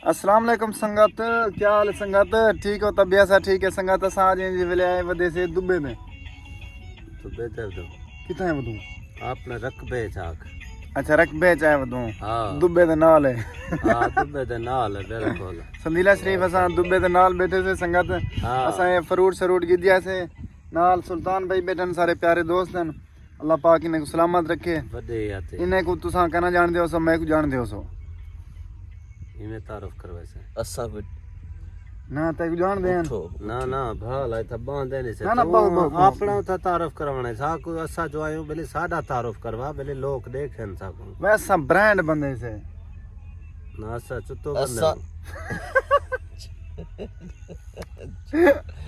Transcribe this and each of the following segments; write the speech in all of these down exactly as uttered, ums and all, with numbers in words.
السلام علیکم سنگت، کیا حال ہے سنگت؟ ٹھیک ہو؟ طبیعت سا ٹھیک ہے سنگت؟ اساں اڄ جی ویلے آئے ودے سے دبے میں۔ دبے تے ودوں۔ کتھاں ہے ودوں؟ اپݨے رقبے چ آکھ۔ اچھا، رقبے چ آئے ودوں۔ ہاں۔ دبے دے نال ہے۔ ہاں، دبے دے نال ہے، بالکل۔ سندیلہ شریف اساں دبے دے نال بیٹھے سے سنگت۔ ہاں۔ اساں یہ فروٹ شروٹ گدیا سے۔ نال سلطان بھائی بیٹھن، سارے پیارے دوست ہیں۔ اللہ پاک انہیں کو سلامت رکھے۔ وݙے آتے۔ انہیں کو تساں کنا جان دیو سو، میں کو جان دیو سو۔ ایویں تعارف کروائے سے۔ اساں کوئی نہ تے کو جان دے ہیں۔ اٹھو۔ نہ، نہ، بھال ہے تھا باندھ دے نہیں سے۔ نہ، نہ، تو بہت، بہت، بہت۔ اپنا اتھا تعارف کروانا ہے۔ سا کو اسا جو آئے ہوں، بلے ساڈا تعارف کروا، بلے لوگ دیکھن سا کو۔ ویسا برانڈ بندے سے۔ نہ، اسا چتو بندے اسا ہوں۔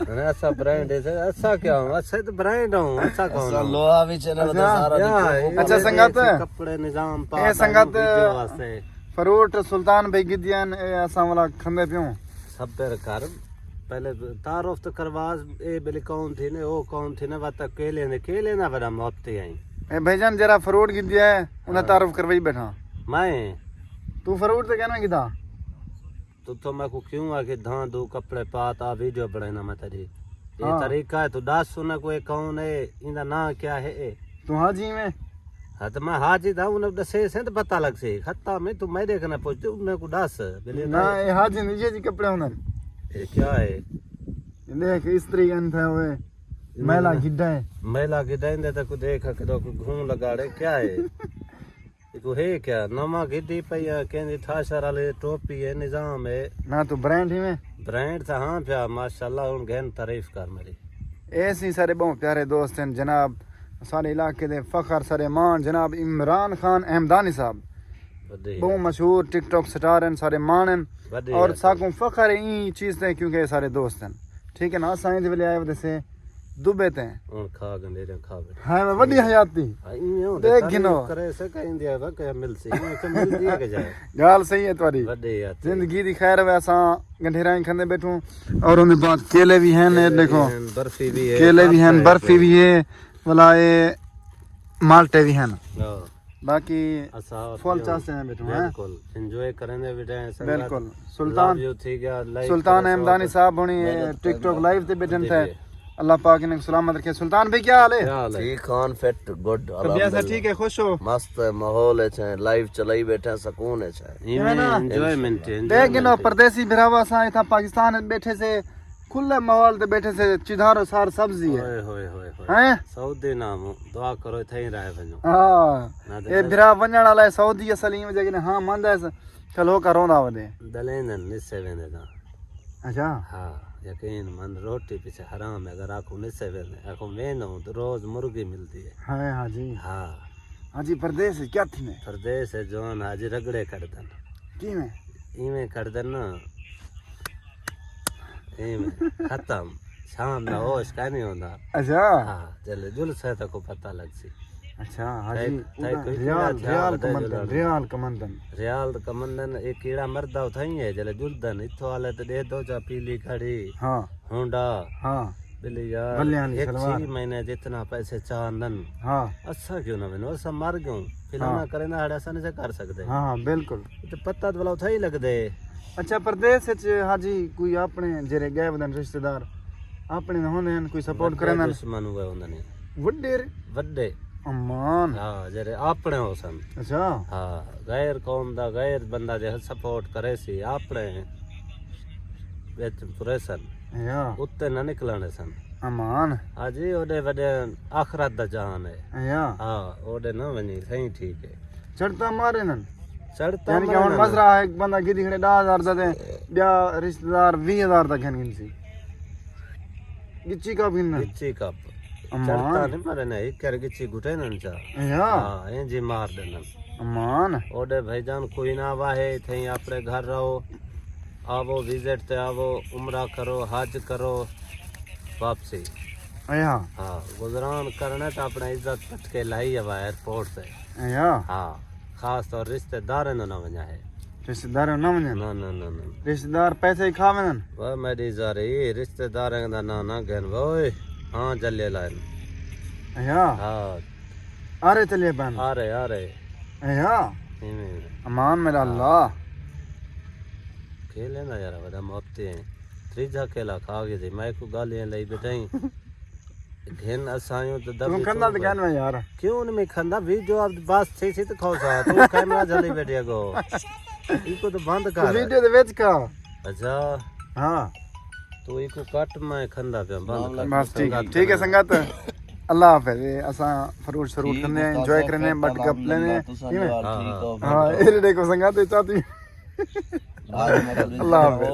نہ، اسا برانڈ ہے، اسا کیا ہوں؟ اسا تو برانڈ ہوں، اسا کون اسا ہوں؟ لوہا بھی چینل تے اچھا۔ سارا کیا لکھو۔ ہے؟ اچھا، اے سنگت۔ کپڑے نظام پاک اے سنگت۔ ویڈیو واسطے۔ فروٹ سلطان بھائی گدیاں، اے اساں والا کھندے پیوں۔ صبر کر، پہلے تعارف تو کروا، اے بلی کون تھی نے، او کون تھی نے، وقت کیلے نے، کیلے نہ بڑا موت تے آئیں۔ اے بھائی جان، جرا فروٹ گدیا ہے، انہاں ہاں۔ تعارف کروائی بیٹھا۔ میں؟ تو فروٹ تے کہنا گدا؟ تو تو میں کو کیوں آ کہ دھاں دو کپڑے پا تا ویڈیو بنائنا میں تیری۔ یہ ہاں۔ طریقہ ہے، تو دس انہاں کو، اے کون ہے، ایندا نام کیا ہے اے؟ تو حاجی میں؟ ہاں، تو میں حاجی دا، انہاں دسے سے تو پتہ لگ سے۔ خطا میں تو میں دیکھنا پوچھتے، انہاں کو دس۔ بلے نہ، نہ۔ اے حاجی نہیں، یہ جی کپڑے ہوندے۔ اے کیا ہے؟ دیکھ، استری گن تھا ہوئے۔ میلا گڈا ہے۔ میلا گڈا ہے، اندے تے کو دیکھ کے تو کو گھون لگاڑے، کیا ہے؟ ایکو ہے کیا؟ نواں گھدی پئی ہے، کہیں دی تھاشر والی ٹوپی ہے، نظام ہے۔ نہ تو برانڈ ہی میں؟ برانڈ تھا، ہاں پیا، ماشاءاللہ، ہن گھن تعریف کر میری۔ اے سی سارے بہت پیارے دوست ہیں جناب، سارے علاقے دے فخر، سارے مان جناب عمران خان احمدانی صاحب۔ ودی۔ بہت مشہور ٹک ٹاک سٹار ہیں، سارے مان ہیں۔ ودی اور ہے۔ ساکوں فخر ہے این چیز تے کیونکہ اے سارے دوست ہیں۔ ٹھیک ہے نا، اساں ایندے ویلے آئے ودے سے دبے تے۔ ہن کھا گندے رہے، کھا بیٹھے۔ ہائے میں وݙی حیاتی۔ ہاں، ایویں ہوندے، دیکھ تعریف گھنو۔ کرے سے کہیں دیا وا کہ مل سی، ایویں تو مل دیا کہ جائے۔ ڳالھ صحیح ہے تہاݙی۔ وݙی حیاتی۔ زندگی دی خیر ہوے، اساں گنڈھیراں ہی کھندے بیٹھوں۔ اور اوندے بعد کیلے بھی ہیں، اے کیلے بھی ݙیکھو۔ ہیں، برفی بھی ہے، کیلے بھی ہیں، سب ہے برفی بھی ہے، ولا اے مالٹے بھی ہیں۔ ہاں۔ باقی اساں فل پیوں۔ چاسے ہیں بیٹھو، ہیں؟ بالکل، انجوائے کریں دے بیٹھے ہیں سنگت۔ بالکل۔ سلطان، لو یو تھی گیا، لائک سلطان کرو، احمدانی سب۔ صاحب ہونی محنت ٹک ٹاک کرو۔ لائیو تے بیٹھن جی، تھے۔ جی۔ اللہ پاک انہیں کو سلامت رکھے۔ سلطان بھائی کیا حال ہے؟ کیا حال ہے؟ ٹھیک خان فٹ گڈ، طبیعت الحمدللہ۔ ٹھیک ہے، خوش ہو؟ مست ہے، ماحول ہے، چھے لائیو چلائی بیٹھے ہیں، سکون ہے، چھے۔ ایویں نا؟ انجوائمنٹ ہے، دیکھ گنو انجوائمنٹ ہے۔ پردیسی بھراوا سا اتھا پاکستان بیٹھے سے، کھلے ماحول تے بیٹھے سے، چدھارو سار سبزی ہے۔ ہوئے، ہوئے، ہوئے، ہوئے۔ ہیں؟ سعودی نام، دعا کرو، اتھے ہی رہے ونجو۔ ہاں۔ نہ تے اے دل بھرا ونڄݨ والا ہے سعودی، اصل ایں وجہ کہ ہاں مندا ہے، کلھو کا روندا ودے۔ دلیندن نسے ویندے تاں۔ اچھا۔ ہاں، یقین من، روٹی پیچھے حرام ہے، اگر آکھوں نسے ویندے، آکھوں ویندوں تو روز مرغی ملدی ہے۔ ہائے حاجی۔ ہاں۔ حاجی پردیس ہے، کیا تھی میں؟ پردیس ہے جوان حاجی رگڑے کڈدن۔ کیویں؟ ایویں کڈدن نا۔ ایویں ختم۔ شام دا ہوش کائنی ہوندا۔ اچھا۔ ہاں، جلے جلسے تاں کو پتہ لگ سی۔ اچھا، حاجی، تاں، تاں اودا کوئی ریال، کیڑا ریال ودے کمندن، جلن۔ ریال کمندن۔ ریال کمندن، اے کیڑا مردا اتھاں ہی ہے، جلے جلدن، اتھوں والے تے ݙے دو چا پیلی کھڑی۔ ہاں۔ ہونڈا۔ ہاں۔ بلی یار، بلیانی ہک سلوار۔ چھی مہینے جتنا پیسے چاہندن۔ ہاں۔ اساں کیوں نہ ونو، اساں مر گیوں۔ فلانا ہاں۔ کریندا ہاڑے، اساں نہیں کر سکدے۔ ہاں، ہاں، بالکل۔ تے پتہ تے بھلا اتھاں ہی لڳدے۔ اچھا، پردیس وچ حاجی کوئی اپݨے جیڑھے ڳئے ودن رشتہ دار، اپݨے نہ ہوندے ہن، کوئی سپورٹ وݙے کریندن؟ دشمن ہوئے ہوندے نے۔ وݙے ر-، وݙے۔ امان۔ ہاں، جیڑھے اپݨے ہوسن۔ اچھا۔ ہاں، غیر قوم دا غیر بندہ جے سپورٹ کرے سی، اپݨے وچ پریسن۔ یا۔ اتے نہ نکلݨے سن۔ امان۔ ہاں جی، اوݙے وݙے آخرت دا جہان ہے۔ یا۔ ہاں، اوݙے نہ ونڄی، صحیح ٹھیک ہے۔ چڑھتا مارے نن۔ چڑھتا یعنی کہ مارے ہن نن۔ مزرعہ ہے، ہک بندہ گھدی کھڑے ݙاہ ہزار دا تے ٻیا رشتہ دار ویہہ ہزار دا گھن گھن سی۔ گچی کپ گھن نن۔ گچی کپ۔ امان۔ چڑھتا نہیں مارے نہ، ہک کر گچی گھٹے نن چا۔ یا۔ ہاں، ایں جی مار ݙے نن۔ امان۔ اوݙے بھائی جان کوئی نہ واہے، اتھے ہی اپݨے گھر رہو۔ آوو، وزٹ تے آوو، عمرہ کرو، حج کرو، واپسی۔ اے ہاں۔ ہاں، گزران کرݨے تاں اپݨے عزت پٹ کے لائی ہے ایئرپورٹ تے۔ اے ہاں۔ ہاں، خاص طور رشتہ داریں دا نہ ونڄا ہے۔ رشتہ داریں نہ ونڄن؟ نہ، نہ، نہ، نہ۔ رشتہ دار پیسے ہی کھا ویندن؟ واہ میݙی زاری، رشتہ داریں دا ناں نہ گھن، اوئے۔ ہاں، جلے لائن۔ اے ہاں۔ ہاں۔ آرے چلے پن۔ آرے، آرے۔ اے ہاں۔ ایویں۔ امان میرا ہاں۔ اللہ۔ کھیلے نا یار، ودا محبتیں ہیں۔ تریجھا کھیلا کھا گئے تھے، میں کو گل یہ لئی بیٹھا ہی۔ گھن اسایوں تو دبے تم کھندا تے گھن میں یار۔ کیوں نہیں میں کھندا؟ ویڈیو اب بس تھی سی تو کھو سا، تو کیمرہ جلی بیٹھے گو۔ ایکو تو بند کر۔ ویڈیو دے وچ کھا۔ اچھا۔ ہاں۔ تو ایکو کٹ، میں کھندا پیا، بند کر۔ بس ٹھیک ہے، ٹھیک ہے سنگت۔ اللہ حافظ۔ اے اساں فروٹ شروٹ کھندے ہیں، انجوائے کرنے ہیں، بٹ گپ لینے ہیں۔ کیویں؟ ہاں، اے ݙیکھو سنگت، اے چاتی۔ اللہ حافظ۔